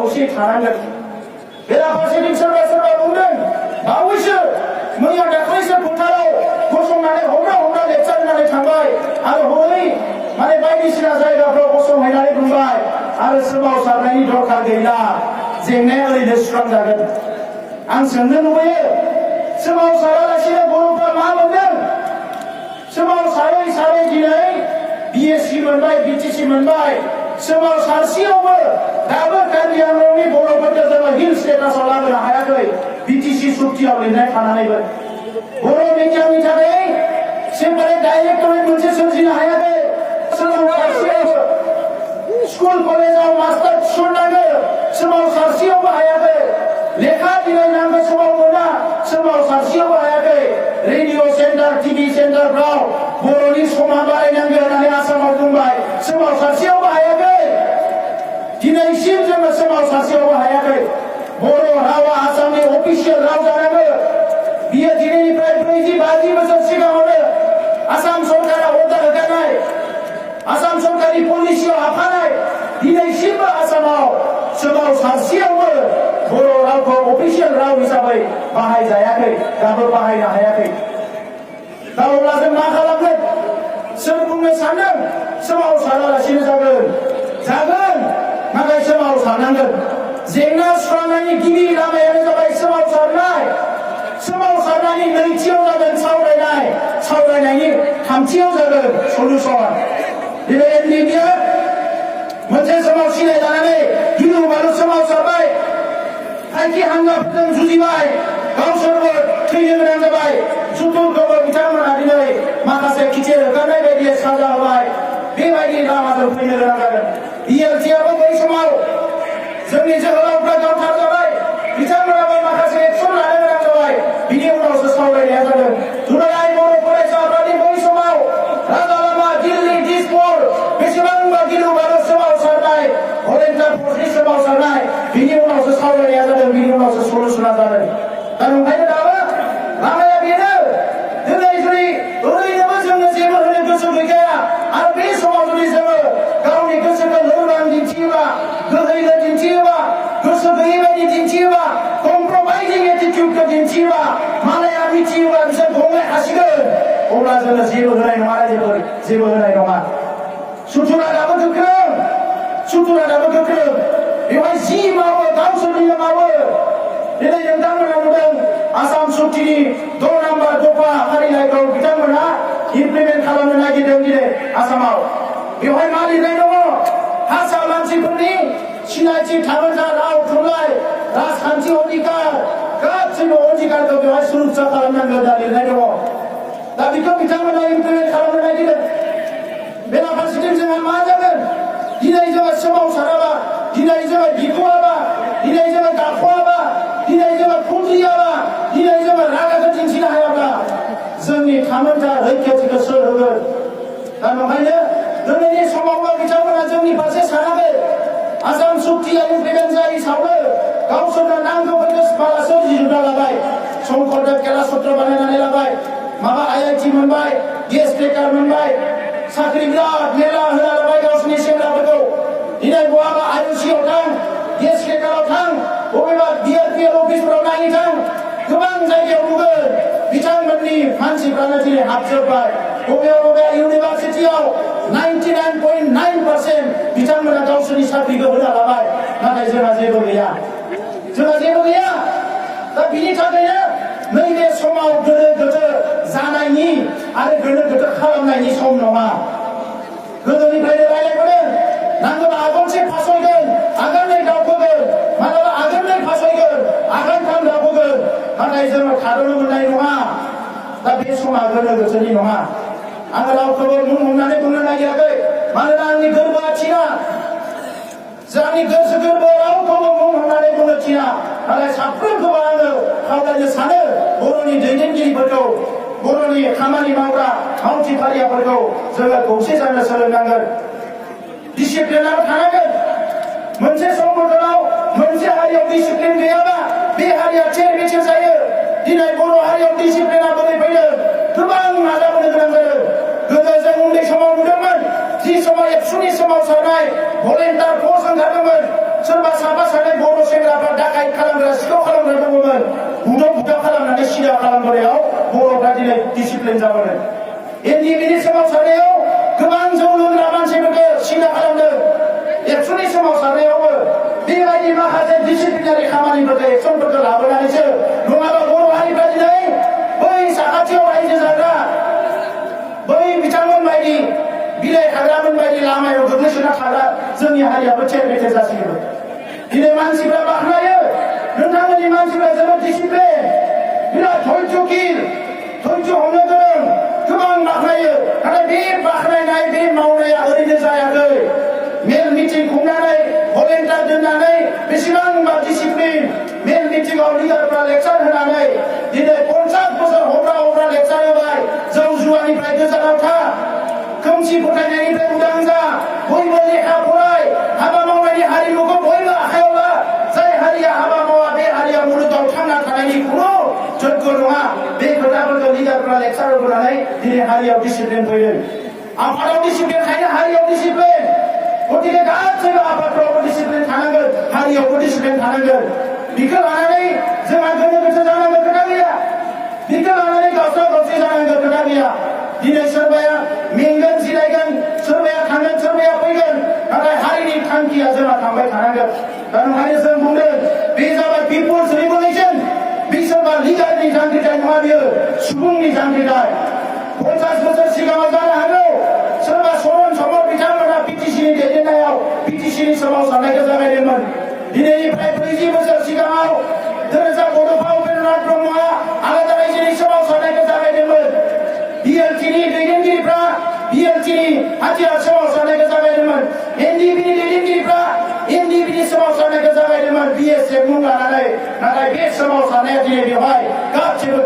खौसे थानांगोन बेराफारसेथिं सोरबा सोरबा बुंदों बावैसो मैया दाख्लैसो फोथाराव गसंनानै हमना लेक्सार होनानै थांबाय आरो हरै माने बायदिसिना जायगाफ्राव गसंहैनानै बुंबाय आरो सोमावसारनायनि दरखार गैला जेंनाया ओरैनो सुस्रांजागोन आं सोंनो लुबैयो सोमावसारालासिनो बर'फ्रा मा मोनदों सोमावसारै दिनै बिएससि मोनबाय बिटिसि मोनबाय सोमावसारसेयावबो दाबो कार्बि आंलंनि बर'फोरखौ जोङो हिल स्टेटासाव लाबोनो हायाखै बिटिसि सुक्तियाव लिरनाय थानानैबो बर' मिडियामनि थाखाय सेपारेट डाइरेक्टरेट मोनसे सोरजिनो हायाखै सोमावसारसेयावबो स्कुल कलेजाव मास्टार थिसननांगौ सोमावसारसेयावबो हायाखै लेखा बिलाइ नांगौ समाव मोना सोमावसारसेयावबो हायाखै रेडिअ सेन्टार टिभि सेन्टारफ्राव बर'नि समा बारायनांगौ होननानै आसामाव बुंबाय सोमावसारसेयावबो हायाखै दिनैसिम जोङो सोमावसारसेयावबो हायाखै बर' रावा आसामनि अफिसियेल राव जानांगौ बियो दिनैनिफ्राय 40-50 बोसोर सिगाङावनो आसाम सरकारा अर्डार होगानाय आसाम सरकारनि पलिसियाव हाबफानाय दिनैसिमबो आसामाव सोमावसारसेयावबो बर' रावखौ अफिसियेल राव हिसाबै बाहायजायाखै दाबो बाहायनो हायाखै दा अब्ला जों मा खालामगोन सोर बुंनो सानदों सोमावसारालासिनो जागोन नाथाय सोमावसारनांगोन जेंना सुस्रांनायनि गिबि लामायानो जाबाय सोमावसारनायनि नैथियाव जागोन सावरायनायनि थामथियाव जागोन सलुसन दिनै एनडिएफआ मोनसे समाव सिनाय लानानै गिलु बालु सोमावसारबाय थांखि हान्जाफोरजों जुजिबाय गावसोरबो थैनो गोनां जाबाय सुथुरखौबो बिथांमोना दिनै माखासे खिथेर होखारनाय बायदि साजा होबाय बेबायदि लामाजों फैनो गोनां जागोन बिएलटिआबो बै समाव जोंनि जोहोलावफ्रा गावथार जाबाय बिथांमोनाबो माखासे एक्सन लानो गोनां जाबाय बिनि उनावसो सावरायनाया जादों दुलाराय बर' फरायसा आफादनि बै समाव राजालामा दिल्ली दिसपुर बेसेबांबा गिलु बालु सोमावसारनाय भलेन्टियार फर्सनि सोमावसारनाय बिनि उनावसो सावरायनाया जादों बिनि उनावसो सलुसना जादों दा ओंखायनो दाबो लामाया बेनो दिनै जुदि ओरैनोबो जोंनो जेबो होनो गोसो गैखाया आरो बे समाव जुदि जोङो गावनि गोसोखौ लोरबां दिन्थियोबा गोहैनो दिन्थियोबा गोसो गैयै बायदि दिन्थियोबा कमप्रमाइजिं एटिटिउडखौ दिन्थियोबा मालाया मिथियोबा बिसोर गंनाय हासिगोन अब्ला जोङो जेबो होनाय नङा रायजोफोर जेबो होनाय नङा सुथुरा दाबो गोख्रों बेवहाय जि मावो गावसोरनिनो मावो दिनै नोंथांमोना नुदों आसाम सुक्तिनि 2 नाम्बार दफा फारिलाइखौ बिथांमोना इमप्लिमेन्ट खालामनो नागिरदों दिनै आसामाव बेवहाय मा लिरनाय दङ हारसा मानसिफोरनि सिनायथि थामोनथा राव थुनलाइ राजखान्थि अधिकार गासैबो अधिकारखौ बेवहाय सुरक्षा खालामनांगौ होनना लिरनाय दङ दा बेखौ बिथांमोना इमप्लिमेन्ट खालामनो नागिरदों बेराफारसेथिं जोंहा मा जागोन दिनै जोङो सोमावसाराबा दिनै जोङो बिखुआबा दिनै जोङो गाख'आबा दिनै जोङो खुद्रियाबा दिनै जोङो रागाखौ दिन्थिनो हायाब्ला जोंनि थामोनथा रैखाथिखौ सोर होगोन दा ओंखायनो दिनैनि समावबो बिथांमोना जोंनि फारसे सानाखै आसाम सुक्तिया इमप्लिमेन्ट जायै सावनो गावसोरनो नांगौफोरखौ माला सोरजिजोबना लाबाय शंकरदेब केलासूत्र बानायनानै लाबाय माबा आईआईटी मोनबाय गेस ब्रेकार मोनबाय साख्रि बिराद मेला होना लाबाय गावसोरनि सेंग्राफोरखौ दिनै बहाबा आईओसिआव थां गेस ब्रेकाराव थां बबेबा बिआरपिएल अफिसफोराव नायनो थां गोबां जायगायाव नुगोन बिथांमोननि मानसिफ्रानो दिनै हाबजोब्बाय बबेबा इउनिभार्सिटियाव 99.9% बिथांमोना गावसोरनि साख्रिखौ होना लाबाय नाथाय जोंहा जेबो गैया दा बिनि थाखायनो नैबे समाव गोनो गोथो जानायनि आरो गोनो गोथो खालामनायनि सम नङा गोदोनिफ्रायनो रायलायबोदों नांगौबा आगानसे फासयगोन आगाननै दावखोगोन मालाबा आगाननै फासयगोन आगानथाम दावखोगोन नाथाय जोङो थाद'नो मोननाय नङा दा बे समा गोनो गोथोनि नङा आङो रावखौबो मुं हमनानै बुंनो नागिराखै मानोना आंनि गोरबोआ थिना जोंनि गोसो गोरबोआव रावखौबो मुं हमनानै बुंनो थिना नाथाय साफ्रोमखौबो आङो खावलायनो सानो बर'नि दैदेनगिरिफोरखौ बर'नि खामानि मावग्रा मावथि फारियाफोरखौ जोङो खौसे जानो सोलोंनांगोन डिसिप्लिनाव थानांगोन मोनसे संगठनाव मोनसे हारियाव डिसिप्लिन गैयाबा बे हारिया थेर बेथेर जायो दिनै बर' हारियाव डिसिप्लिना बोरै फैदों गोबां नाजाबोनो गोनां जादों गोदो जों उन्दै समाव नुदोंमोन जि समाव एबसुनि सोमावसारनाय भलेन्टियार फर्स ओंखारदोंमोन सोरबा साफा सानै खालामग्रा सिखाव खालामग्रा दङमोन बुदाव बुदाव खालामनानै सिदा खालामबोनायाव बर'फ्रा दिनै डिसिप्लिन जाबोदों एनडिएफबिनि सोमावसारनायाव गोबां जौ लोंग्रा मानसिफोरखौ सिदा खालामदों एक्सननि सोमावसारनायावबो बेबायदि माखासे डिसिप्लिनारि खामानिफोरखौ एक्सनफोरखौ लाबोनानैसो नङाबा बर' हारिफ्रा दिनै बै साखाथियाव रायजो जाग्रा बै बिथांमोन बायदि बिलाइ हाग्रामोन बायदि लामायाव गोग्लैसोना थाग्रा जोंनि हारियाबो थेर बेथेर जासिगोन दिनै मानसिफ्रा बाख्नायो नोंथांमोननि मानसिफ्रा जोबोद डिसिप्लिन बिराद धैर्यशील धैर्य हमनो गोरों गोबां बाख्नायो नाथाय बे बाख्नायनाय बे मावनाया ओरैनो जायाखै मेल मिटिं खुंनानै भलेन्टियार दोननानै बेसेबांबा डिसिप्लिन मेल मिटिंआव लिडारफ्रा लेक्सार होनानै दिनै 50 बोसोर हब्रा लेक्सार होबाय जौ जुवानिफ्राय गोजानाव था खोमसि फोथायनायनिफ्राय उदां जा बयबो लेखा फराय हाबा मावनायनि हारिमुखौ बयबो आखायाव ला जाय हारिया हाबा मावा बे हारिया मुलुगाव थांना थानायनि खुनु जग्य नङा बे खोथाफोरखौ लिडारफ्रा लेक्सार होनानै दिनै हारियाव डिसिप्लिन फैदों आफादाव डिसिप्लिन थायो हारियाव डिसिप्लिन गतिके गासैबो आफादफ्रावबो डिसिप्लिन थानांगोन हारियावबो डिसिप्लिन थानांगोन बेखौ लानानै जोंहा गोनो गोथो जानांगौ खोथा गैया बेखौ लानानै गावस्रा गावस्रि जानांगौ खोथा गैया दिनै सोरबाया मेंगोन जिरायगोन सोरबाया थांगोन सोरबाया फैगोन नाथाय हारिनि थांखिया जोंहा थांबाय थानांगोन दा नोंहाय जों बुंदों बे जाबाय पिपुल्स रिभलिउसन बे सोरबा लिडारनि जांख्रिथाय नङा बियो सुबुंनि जांख्रिथाय 50 बोसोर सिगाङाव जानो हागौ सोरबा सरन समर बिथांमोना पिटिसिनि दैदेननायाव पिटिसिनि सोमावसारनायखौ जागायदोंमोन दिनैनिफ्राय 40 बोसोर सिगाङाव दोरोजा बड'फा उपेन्द्रनाथ ब्रह्मआ आलादा रायजोनि सोमावसारनायखौ जागायदोंमोन बिएलटिनि दैदेनगिरिफ्रा बिएलटिनि हाथियार सोमावसारनायखौ जागायदोंमोन एनडिएफबिनि दैदेनगिरिफ्रा एनडिएफबिनि सोमावसारनायखौ जागायदोंमोन बिएसएफ मुं लानानै नाथाय बे सोमावसारनाया दिनै बेवहाय गासैबो